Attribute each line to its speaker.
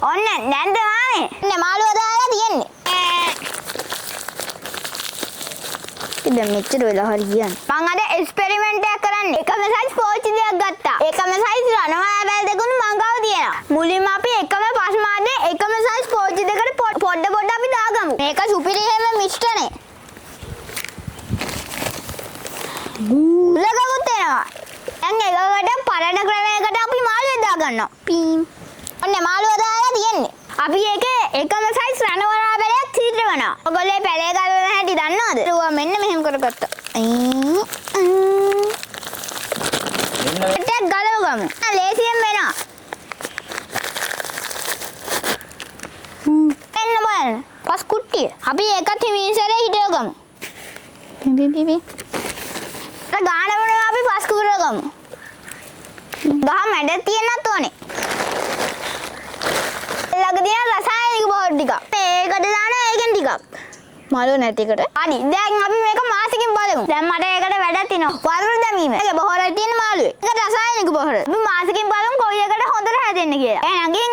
Speaker 1: ඔන්න දැන් තමයි ඔන්න මාළුව දාලා තියෙන්නේ. ඉතින් මෙච්චර වෙලා හරි කියන්නේ. මං අද එක්ස්පෙරිමන්ට් එකක් කරන්නේ. එකම සයිස් පෝච්චි දෙකක් ගත්තා. එකම සයිස් රණවයා බැල් දෙකුත් මං ගාව තියෙනවා. මුලින්ම අපි එකම පස් මාදේ එකම සයිස් පෝච්චි දෙකට පොඩ පොඩ අපි දාගමු. මේක සුපිරි හැම මිශ්‍රණේ. ගුලකකුත් එනවා. දැන් එකකට පරණ ක්‍රමයකට අපි මාළුව දාගන්නවා. පීම්. ඔන්න මාළුව දාලා තියෙන්නේ. අපි ඒකේ එකම සයිස් රණවරා බැලයක් චීත්‍රවනවා. ඔයගොල්ලෝ පැලේ ගලවන හැටි දන්නවද? ඌවා මෙන්න මෙහෙම කරගත්තා. ටක් ගලව ගමු. ලේසියෙන් වෙනවා. එන්න බලන්න. පස් කුට්ටිය. අපි ඒකත් හිමින් සැරේ හිටව ගමු. පි පි පි පි. අර ගාන වෙනවා අපි පස් කුරව ගමු. ගහ මැඩ තියෙන්නත් ඕනේ. ළඟ තියෙන රසායනික බෝඩ් ටිකක්. මේකට දාන ඒකෙන් ටිකක්. මාළු නැති එකට. හරි. දැන් අපි මේක මාසෙකින් බලමු. දැන් මට ඒකට වැඩක් තියෙනවා. වතුර දැමීම. ඒක බොහොරේ තියෙන මාළුවේ. ඒක රසායනික බොහොර. අපි මාසෙකින් බලමු කොයි එකට හොඳට හැදෙන්නේ කියලා. එහෙනම් ගිහින්